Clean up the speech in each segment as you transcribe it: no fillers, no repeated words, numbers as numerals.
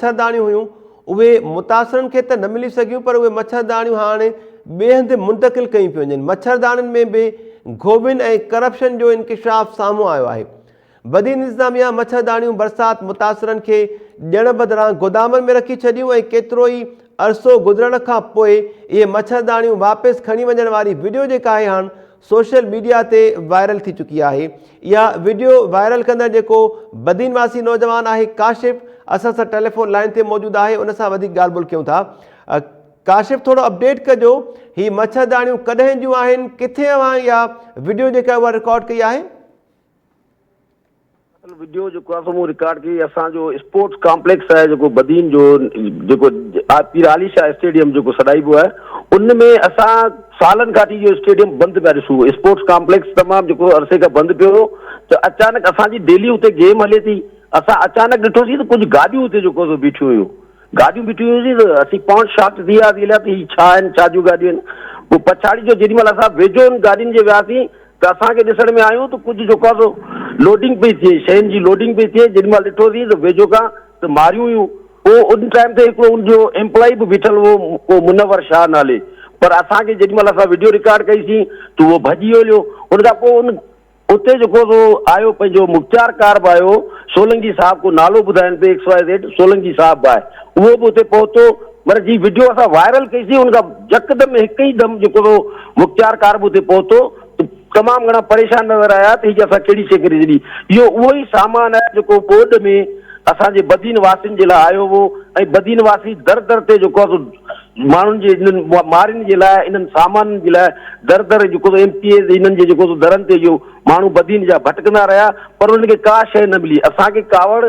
مڇرداڻيون هيون اهي متاثرن کي ته نه ملي سگهيون پر اهي مڇرداڻيون هاڻ ٻئي هنڌ منتقل ڪيون پيون وڃن. مڇرداڻين ۾ به گهوٻين ۽ ڪرپشن جو انڪشاف سامهون آيو آهي. بدين انتظاميا مڇرداڻيون برسات متاثرن کي ڏيڻ بدران گودامن ۾ رکي ڇڏيون ۽ ڪيترو ئي عرصو گذرڻ کان پوء اهي مڇرداڻيون واپس کڻي وڃڻ واري وڊيو جيڪا آهي هاڻ سوشل ميڊيا تي وائرل ٿي چڪي آهي. اها وڊيو وائرل ڪندڙ جيڪو بدين واسي نوجوان آهي ڪاشف اسان سان ٽيليفون لائين تي موجود آهي ان سان وڌيڪ ڳالهه ٻولهه ڪيون ٿا. ڪاشف ٿورو اپڊيٽ ڪجو هي مڇرداڻيون ڪڏهن جون آهن ڪٿي اوهان اها وڊيو جيڪا اها رڪارڊ ڪئي آهي؟ اصل وڊيو جيڪو آهي سو مون رڪارڊ ڪئي اسان جو اسپورٽس ڪامپليڪس آهي جيڪو بدين جو جيڪو پير عالي شاهه اسٽيڊيم جيڪو سڏائبو آهي ان ۾ اسان سالن کان وٺي اهو اسٽيڊيم بند پيا ڏسون اسپورٽس ڪامپليڪس تمام جيڪو عرصي کان بند پيو هو ته اچانڪ اسان جي ڊيلي اتي گيم هلي ٿي اسان اچانڪ ڏٺوسين ته ڪجهه گاڏيون اتي جيڪو سو بيٺيون هيون گاڏيون بيٺيون هيون سين ته اسين پاڻ شاڪ ٿي وياسين الائي ته هي ڇا آهن ڇا جون گاڏيون آهن پوء پڇاڙي جو جيڏي مهل اسان ويجهو ان گاڏين جي وياسين ته اسان کي ڏسڻ ۾ آيو ته ڪجهه جيڪو آهي سو لوڊنگ پئي ٿئي، شين جي لوڊنگ پئي ٿئي، جيڏي مهل ڏٺوسين ته ويجهو کان ته ماريون هيون، پوء ان ٽائيم تي هڪڙو ان جو ايمپلائي به بيٺل هو ڪو منور شاهه نالي، پر اسان کي جيڏي مهل اسان وڊيو رڪارڊ ڪئي سين ته اهو ڀڄي هليو، ان کان پوء ان اتي جيڪو سو آيو پنهنجو مختيار ڪار به آيو، سولنگي صاحب ڪو نالو ٻڌائين پئي ايڪس وائي زيڊ سولنگي صاحب به آهي اهو به اتي پهتو، پر جي وڊيو اسان وائرل ڪئي سين ان کان يڪدم هڪ ئي دم جيڪو سو مختيار ڪار به اتي پهتو ته تمام گهڻا پريشان نظر آيا ته هي اسان ڪهڙي شيء ڪري ڇڏي. اهو اهو ئي سامان آهي جيڪو ٻوڏ ۾ اسان جي بدين واسين جي لاء آيو هو ۽ بدين واسي در در تي جيڪو آهي سو ماڻهن جي انهن مارين جي لاء انهن سامانن جي لاء در در جيڪو سو ايم پي ايز انهن جي جيڪو سو درن تي اهو ماڻهو بدين جا ڀٽڪندا رهيا پر انهن کي ڪا شيء نه ملي. اسان کي ڪاوڙ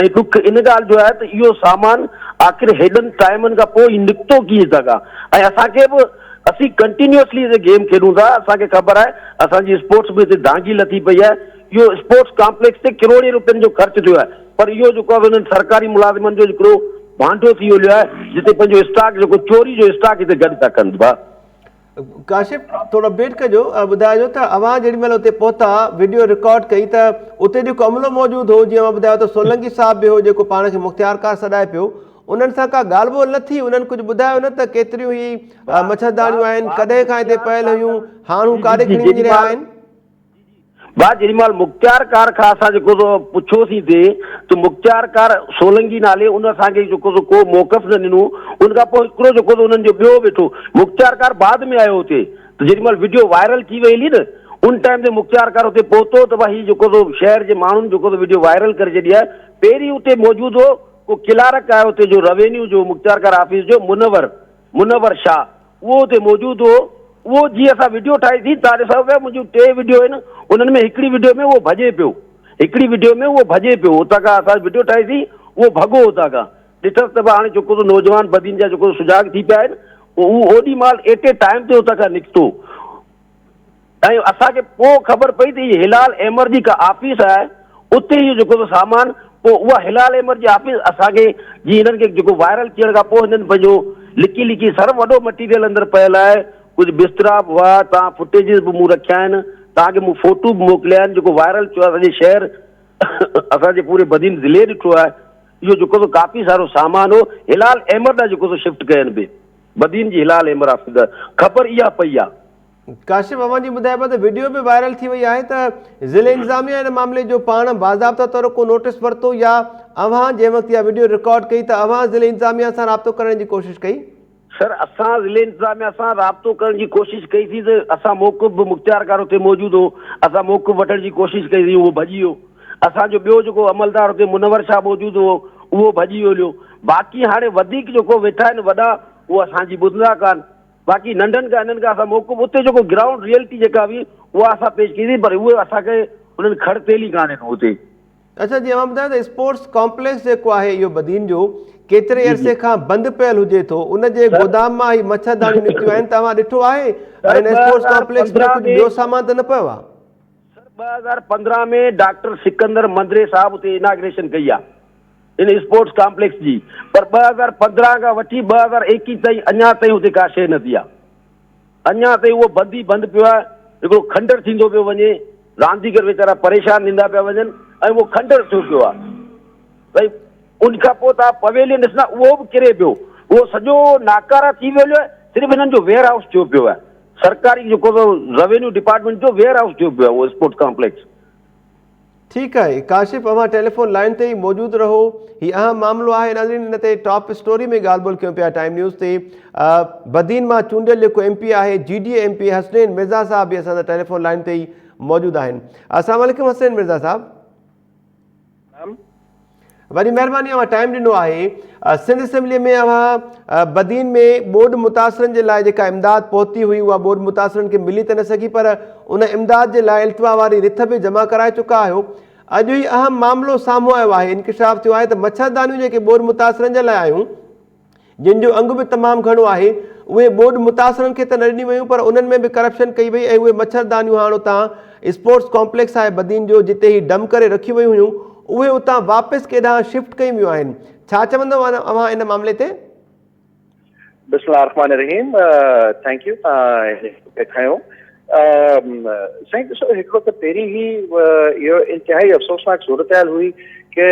۽ ڏک ان ڳالهه جو آهي ته اهو سامان آخر هيڏن ٽائيمن کان پوء هي نڪتو ڪيئن هتان کان ۽ اسان کي به اسين ڪنٽينيوسلي هتي گيم کيڏون ٿا اسان کي خبر آهي اسان جي اسپورٽس به هتي دانگي لٿي پئي آهي اهو اسپورٽس ڪامپليڪس تي ڪروڙين روپين جو خرچ ٿيو آهي پر اهو جيڪو آهي انهن سرڪاري ملازمن جو هڪڙو ڀانڊو ٿي هليو آهي جتي پنهنجو اسٽاڪ جيڪو چوري جو اسٽاڪ هتي گڏ ٿا ڪن ڀا. ڪاشف ٿورو اپڊيٽ ڪجو ٻڌائجو ته اوهان جيڏي مهل اتي پهتا وڊيو رڪارڊ ڪئي ته اتي جيڪو عملو موجود هو جيئن اوهان ٻڌايو ته سولنگي صاحب به هو جيڪو پاڻ کي مختيارڪار سڏائي پيو انهن سان ڪا ڳالهه ٻولهه نه ٿي انهن ڪجهه ٻڌايو نه ته ڪيتريون هي مڇرداڻيون آهن ڪڏهن کان هتي پيل هيون هاڻ هو ڪاڏي کڻي وڃي رهيا آهن. ڀاء جيڏي مهل مختيار ڪار کان اسان جيڪو سو پڇيوسين ٿي ته مختيار ڪار سولنگي نالي ان اسان کي جيڪو سو ڪو موقف نه ڏنو ان کان پوء هڪڙو جيڪو سو انهن جو ٻيو ويٺو مختيار ڪار بعد ۾ آيو اتي ته جيڏي مهل وڊيو وائرل ٿي وئي هلي نه ان ٽائيم تي مختيار ڪار اتي پهتو ته ڀاء هي جيڪو سو شهر جي ماڻهن جيڪو سو وڊيو وائرل ڪري ڇڏي آهي پهرين اتي موجود هو ڪو ڪلارڪ آيو اتي جو روينيو جو مختيار ڪار آفيس جو منور منور شاهه اهو اتي موجود هو. اهو جيئن اسان وڊيو ٺاهي سين تان ڏسو پيا منهنجون ٽي وڊيو آهن انهن ۾ هڪڙي وڊيو ۾ اهو ڀڄي پيو هڪڙي وڊيو ۾ اهو ڀڄي پيو اتان کان اسان وڊيو ٺاهي سين اهو ڀڳو اتان کان ڏٺس ته هاڻي جيڪو سو نوجوان بدين جا جيڪو سجاڳ ٿي پيا آهن پوء اهو اوڏي مهل ايٽ اي ٽائيم تي اتان کان نڪتو ۽ اسان کي پوء خبر پئي ته هي هلال احمر جي ڪا آفيس آهي اتي اهو جيڪو سو سامان پوء اها هلال احمر جي آفيس اسان کي جي هنن کي جيڪو وائرل ٿيڻ کان پوء هنن پنهنجو لڪي لڪي سر وڏو مٽيريل اندر پيل آهي ڪجهه بسترا به هئا تان فوٽيجز به مون رکيا آهن توهان کي مون فوٽو به موڪليا آهن جيڪو وائرل ٿيو آهي سڄي شهر اسان جي پوري بدين ضلعي ڏٺو آهي اهو جيڪو سو ڪافي سارو سامان هو هلال احمر ڏانهن جيڪو سو شفٽ ڪين پئي بدين جي هلال احمر آفيس خبر اها پئي آهي. ڪاشف اوهان جي ٻڌائبو ته وڊيو به وائرل ٿي وئي آهي ته ضلعي انتظاميا ان معاملي جو پاڻ باضابطا طور ڪو نوٽيس ورتو يا اوهان جنهن وقت اها وڊيو رڪارڊ ڪئي ته اوهان ضلعي انتظاميا سان رابطو ڪرڻ جي ڪوشش ڪئي؟ سر اسان ضلعي انتظاميا سان رابطو ڪرڻ جي ڪوشش ڪئي سين ته اسان موقف به مختيارڪار اتي موجود هو اسان موقف وٺڻ جي ڪوشش ڪئي سين اهو ڀڄي ويو اسان جو ٻيو جيڪو عملدار اتي منور شاهه موجود هو اهو ڀڄي ويو هليو باقي هاڻي وڌيڪ جيڪو ويٺا آهن وڏا اهو اسان جي ٻڌندا ڪانه باقي ننڍن کان انهن کان اسان موقف اتي جيڪو گرائونڊ ريئلٽي جيڪا هئي اها اسان پيش ڪئي سين پر اهي اسان کي انهن کڙ تيل ئي ڪانه ڏنو اتي. اڇا جي اوهان ٻڌايو ته اسپورٽس ڪامپليڪس جيڪو آهي اهو بدين جو ڪيتري عرصي کان بند پيل هجي ٿو ان جي گودام مان هي مڇرداڻيون نڪتيون آهن ته اوهان ڏٺو آهي ۽ هن اسپورٽس ڪامپليڪس ۾ ڪجهه ٻيو سامان ته نه پيو آهي. سر 2015 ۾ ڊاڪٽر سڪندر مندري صاحب اتي اناگريشن ڪئي آهي. ان اسپورٽس ڪامپليڪس جي پر 2015 کان وٺي 2021 تائين اڃا تائين اتي ڪا شيء نه ٿي آهي. اڃا تائين اهو بند ئي بند پيو آهي. هڪڙو کنڊر ٿيندو پيو وڃي. رانديگر ويچارا پريشان ٿيندا پيا وڃن ۽ اهو کنڊر ٿيو پيو آهي. ڀئي ان کان پوء توهان پويلين ڏسندا اهو به ڪري پيو. اهو سڄو ناڪاره ٿي ويو آهي. صرف هنن جو ويئر هائوس ٿيو پيو آهي. سرڪاري جيڪو روينيو ڊپارٽمينٽ جو ويئر هائوس ٿيو پيو آهي اهو اسپورٽس ڪامپليڪس. ٺيڪ آهي ڪاشف اوهان ٽيليفون لائين تي ئي موجود رهو هي اهم معاملو آهي ناظرين ان تي ٽاپ اسٽوري ۾ ڳالهه ٻولهه ڪيون پيا ٽائيم نيوز تي بدين مان چونڊيل جيڪو ايم پي آهي G D A M P Hasnain Mirza صاحب به اسان سان ٽيليفون لائين تي ئي موجود آهن السلام عليڪم حسنين مرزا صاحب. وڏي مهرباني اوهان ٽائيم ڏنو آهي سنڌ اسيمبلي ۾ اوهان بدين ۾ ٻوڏ متاثرن جي لاء جيڪا امداد پهتي هئي اها ٻوڏ متاثرن کي ملي ته نه سگهي پر ان امداد جي لاء التوا واري رٿ به جمع ڪرائي چڪا آهيو اڄ هي اهم معاملو سامهون آيو آهي انڪشاف ٿيو آهي ته مڇردانيون جيڪي ٻوڏ متاثرن جي لاء آيون جن جو انگ به تمام گهڻو آهي، اهي ٻوڏ متاثرن کي ته نه ڏنيون ويون پر انهن ۾ به ڪرپشن ڪئي وئي ۽ اهي مڇردانيون هاڻ اتان اسپورٽس ڪامپليڪس آهي بدين جو جتي هي ڊم ڪري رکيون ويون هيون اهي اتان واپس ڪيڏانهن شفٽ ڪيون ويون آهن ڇا چوندو اوهان ان معاملي تي؟ بسم الله الرحمٰن الرحيم thank you توهان هن کي کنيو سائين ڏسو هڪڙو ته پهرين هي اهو انتهائي افسوسناڪ صورتحال هئي ڪي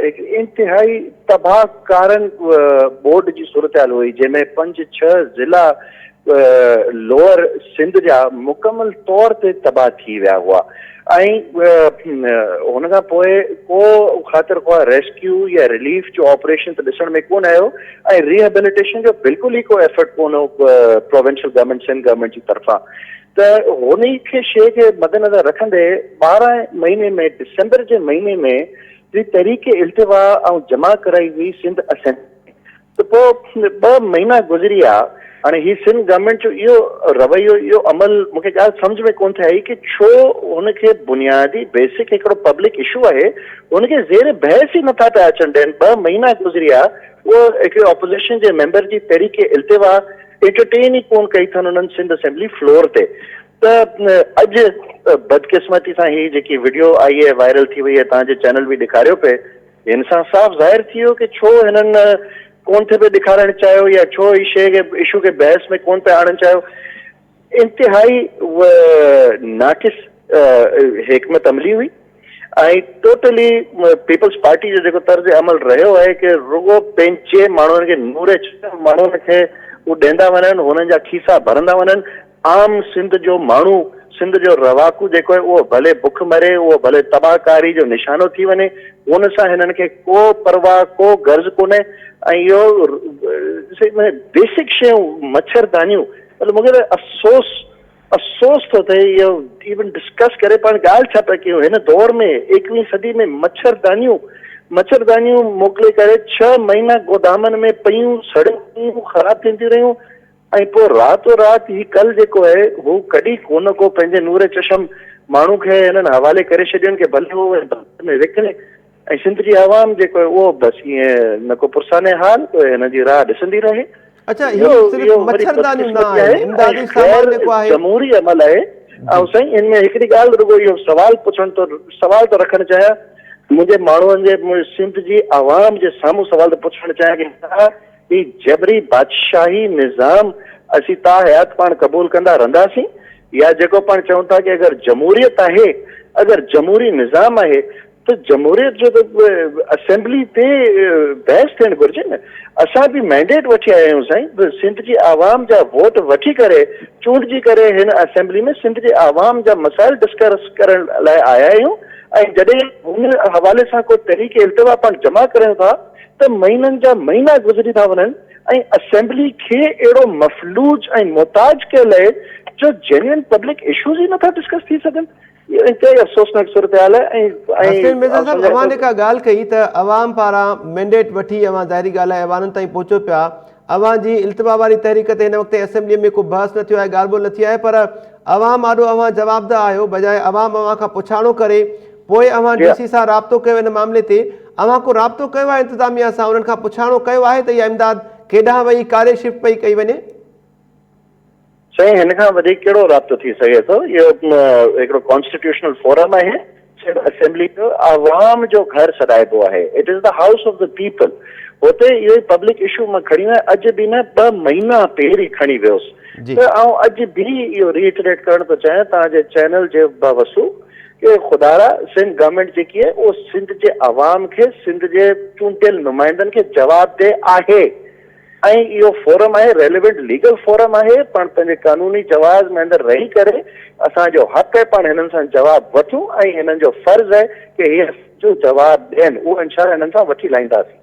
هڪ انتهائي تباهه ڪارن ٻوڏ جي صورتحال هئي جنهن ۾ پنج ڇهه ضلع لوئر سنڌ جا مڪمل طور تي تباهه ٿي ويا هئا ۽ هن کان پوء ڪو خاطر خواهه ريسڪيو يا رليف جو آپريشن ته ڏسڻ ۾ ڪونه آيو ۽ ريهيبليٽيشن جو بلڪل ئي ڪو ايفرٽ ڪونه هو پروونشل گورنمينٽ سنڌ گورنمينٽ جي طرفان ته هن ئي کي شيء کي مدنظر رکندي 12 مهيني ۾ ڊسمبر جي مهيني ۾ جي تحريڪ التوا آئون جمع ڪرائي هئي سنڌ اسيمبلي ته پوء ٻه مهينا گذري ويا، هاڻي هي سنڌ گورنمينٽ جو اهو رويو اهو عمل مون کي ڳالهه سمجهه ۾ ڪونه ٿي آئي ڪي ڇو هن کي بنيادي بيسڪ هڪڙو پبلڪ اشو آهي هن کي زير بحث ئي نٿا پيا اچڻ ڏين، ٻه مهينا گذري ويا اهو هڪڙي اپوزيشن جي ميمبر جي تحريڪ التوا انٽرٽين ئي ڪونه ڪئي اٿن انهن سنڌ اسيمبلي فلور تي ته اڄ بدقسمتي سان هي جيڪي وڊيو آئي آهي وائرل ٿي وئي آهي توهان جي چينل به ڏيکاريو پئي هن سان صاف ظاهر ٿي ويو ڪي ڇو هنن ڪون ٿي پئي ڏيکارڻ چاهيو يا ڇو هي شيء کي اشو کي بحث ۾ ڪون پئي آڻڻ چاهيو. انتهائي ناقص حڪمت عملي هئي ۽ ٽوٽلي پيپلز پارٽي جو جيڪو طرز عمل رهيو آهي ڪي رڳو پنهنجي ماڻهن کي نوري ماڻهن کي هو ڏيندا وڃن هنن جا کيسا ڀرندا وڃن عام سنڌ جو ماڻهو، سنڌ جو رهاڪو جيڪو آهي اهو ڀلي بک مري، اهو ڀلي تباهه ڪاري جو نشانو ٿي وڃي، ان سان هنن کي ڪو پرواهه، ڪو غرض ڪونهي ۽ اهو بيسڪ شيون مڇر دانيون مطلب مون کي ته افسوس افسوس ٿو ٿئي اهو ايون ڊسڪس ڪري پاڻ ڳالهه ڇا پيا ڪيون هن دور ۾ ايڪويهين صدي ۾ مڇر دانيون مڇر دانيون موڪلي ڪري ڇهه مهينا گودامن ۾ پيون سڙيون خراب ٿينديون رهيون ۽ پوء راتو رات هي ڪل جيڪو آهي هو ڪڍي ڪونه ڪو پنهنجي نور چشم ماڻهو کي هنن حوالي ڪري ڇڏين ڪي ڀلي هو وڃي بازار ۾ وڪڻي ۽ سنڌ جي عوام جيڪو آهي اهو بس ائين نه ڪو پرسان حال پوء هن جي راهه ڏسندي رهي. اڇا هي اهو صرف اهو وڏي مڇردانيون نه بدقسمتي آهن آهي ۽ امدادي سامان غير جيڪو آهي جمهوري عمل آهي. جي. ۽ سائين ان ۾ هڪڙي ڳالهه رڳو اهو سوال پڇڻ ٿو سوال ٿو رکڻ چاهيان منهنجي ماڻهن جي سنڌ جي عوام جي سامهون سوال ٿو پڇڻ چاهيان ڪي ڇا هي جبري بادشاهي نظام اسين تا حيات پاڻ قبول ڪندا رهنداسين يا جيڪو پاڻ چئون ٿا ڪي اگر جمهوريت آهي اگر جمهوري نظام آهي ته جمهوريت جو ته اسيمبلي تي بحث ٿيڻ گهرجي نه اسان به مينڊيٽ وٺي آيا آهيون سائين سنڌ جي عوام جا ووٽ وٺي ڪري چونڊجي ڪري هن اسيمبلي ۾ سنڌ جي عوام جا مسائل ڊسڪس ڪرڻ لاء آيا آهيون ۽ جڏهن هن حوالي سان ڪو تحريڪ التوا پاڻ جمع ڪريون ٿا ته مهينن جا مهينا گذري ٿا وڃن ۽ اسيمبلي کي اهڙو مفلوج ۽ محتاج ڪيل آهي جو جينيوئن پبلڪ اشوز ئي نٿا ڊسڪس ٿي سگهن. اهو انتهائي افسوسناڪ صورتحال آهي ۽ حسين مرزا آئون صاحب سمجهان اوهان ٿو جيڪا ڳالهه ڪئي ته عوام پاران مينڊيٽ وٺي اوهان ظاهري ڳالهه آهي ايوانن تائين پهچو پيا اوهان جي التوا واري تحريڪ تي هن وقت تائين اسيمبلي ۾ ڪو بحث نه ٿيو آهي ڳالهه ٻولهه نه ٿي آهي پر عوام آڏو اوهان جوابده آهيو بجاء عوام اوهان کان پڇاڻو ڪري پوء اوهان ڊي سي سان رابطو ڪيو ان معاملي تي اوهان ڪو رابطو ڪيو آهي انتظاميا سان انهن کان پڇاڻو ڪيو آهي ته اها امداد ڪيڏانهن وئي ڪاڏي شفٽ پئي ڪئي وڃي؟ سائين هن کان وڌيڪ ڪهڙو رابطو ٿي سگهي ٿو اهو هڪڙو ڪانسٽيٽيوشنل فورم آهي سنڌ اسيمبلي جو عوام جو گهر سڏائبو آهي it is the house of the people هتي اهو ئي پبلڪ اشو مان کڻي ويو اڄ به نه ٻه مهينا پهرين کڻي ويوس ته آئون اڄ به اهو ري اٽريٽ ڪرڻ ٿو چاهيان توهان جي چينل جي باوسو. ڪي خدارا سنڌ گورنمينٽ جيڪي آهي اهو سنڌ جي عوام کي سنڌ جي چونڊيل نمائندن کي جوابده آهي ۽ اهو فورم آهي ريليونٽ ليگل فورم آهي پاڻ پنهنجي قانوني جواز ۾ اندر رهي ڪري اسان جو حق آهي پاڻ هنن سان جواب وٺون ۽ هنن جو فرض آهي ڪي هي اسان جو جواب ڏين اهو انشاء الله هنن سان وٺي لاهينداسين.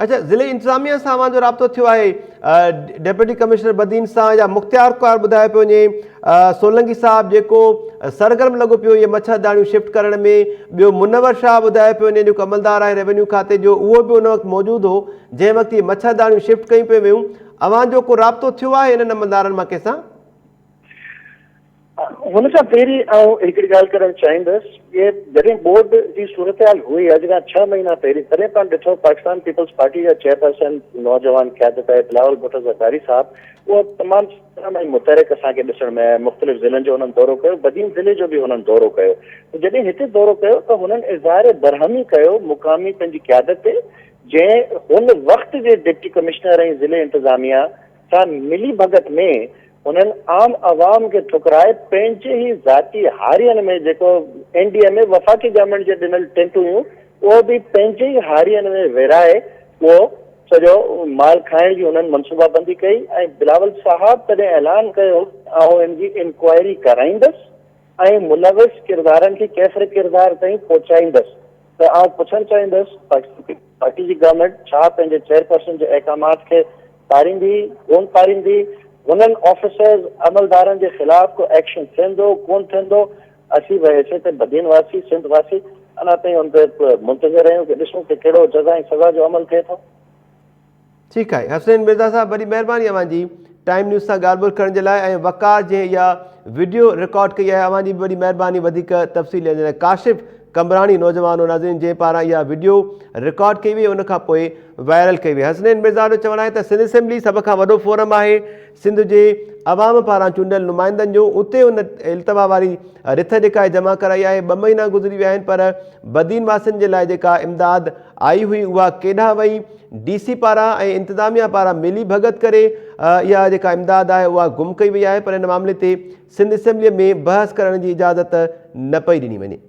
اڇا ضلعي انتظاميه سان اوهان جو رابطو ٿيو آهي ڊپٽي ڪمشنر بدين سان يا مختيار ڪار ٻڌايو پيو وڃي سولنگي صاحب جيڪو سرگرم لڳو پيو اهي مڇر داڻيون شفٽ ڪرڻ ۾ ٻيو منور شاهه ٻڌايو پيو وڃي جيڪو عملدار آهي ريونيو کاتي جو اهو به ان وقت موجود هو جنهن وقت اهي مڇر داڻيون شفٽ ڪيون پيون ويون اوهان جو ڪو رابطو ٿيو آهي انهن عملدارن مان ڪنهن سان؟ هن کان پهرين آئون هڪڙي ڳالهه ڪرڻ چاهيندس ڪي جڏهن ٻوڏ جي صورتحال هئي اڄ کان ڇهه مهينا پهرين تڏهن پاڻ ڏٺو پاڪستان پيپلز پارٽي جا چيئرپرسن نوجوان قيادت آهي بلاول ڀٽو زرداري صاحب اهو تمام سرگرم ۽ متحرڪ اسان کي ڏسڻ ۾ آيا مختلف ضلعن جو هنن دورو ڪيو بدين ضلعي جو به هنن دورو ڪيو ته جڏهن هتي دورو ڪيو ته هنن اظهار برهمي ڪيو مقامي پنهنجي قيادت تي جنهن هن وقت جي ڊپٽي ڪمشنر ۽ ضلعي انتظاميا سان ملي ڀڳت ۾ هنن عام عوام کي ٺڪرائي پنهنجي ئي ذاتي هارين ۾ جيڪو اين ڊي ايم اي وفاقي گورنمينٽ جي ڏنل ٽينٽون هيون اهو به پنهنجي ئي هارين ۾ ورهائي اهو سڄو مال کائڻ جي هنن منصوبا بندي ڪئي ۽ بلاول صاحب تڏهن اعلان ڪيو آئون ان جي انڪوائري ڪرائيندس ۽ ملوث ڪردارن کي ڪيفر ڪردار تائين پهچائيندس ته آئون پڇڻ چاهيندس پاڪستان پيپلز پارٽي جي گورنمينٽ ڇا پنهنجي چيئرپرسن جي احڪامات کي پاريندي ڪون پاريندي هنن آفيسرز عملدارن جي خلاف ڪو ايڪشن ٿيندو ڪون ٿيندو اسين بحيثيت بدين واسي سنڌ واسي اڃا تائين ان تي منتظر آهيون ڪي ڏسون ڪي ڪهڙو جزا ۽ سزا جو عمل ٿئي ٿو. ٺيڪ آهي حسنين مرزا صاحب وڏي مهرباني اوهان جي ٽائيم نيوز سان ڳالهه ٻولهه ڪرڻ جي لاء ۽ وقار جنهن اها وڊيو رڪارڊ ڪئي آهي اوهان جي به وڏي مهرباني وڌيڪ تفصيل ڏيڻ جي لاء ڪاشف قمبراڻي نوجوان هو ناظرين جنهن پاران اها وڊيو رڪارڊ ڪئي وئي ان کان پوء وائرل ڪئي وئي حسنين مرزا جو چوڻ آهي ته سنڌ اسيمبلي سڀ کان وڏو فورم آهي سنڌ جي عوام پاران چونڊيل نمائندن جو اتي ان التوا واري رٿ جيڪا آهي جمع ڪرائي آهي ٻه مهينا گذري ويا آهن پر بدين واسين جي لاء جيڪا امداد آئي هئي اها ڪيڏانهن وئي ڊي سي پاران ۽ انتظاميا پاران ملي ڀڳت ڪري اها جيڪا امداد آهي اها گم ڪئي وئي آهي پر ان معاملي تي سنڌ اسيمبلي ۾ بحث ڪرڻ جي اجازت نه پئي ڏني وڃي.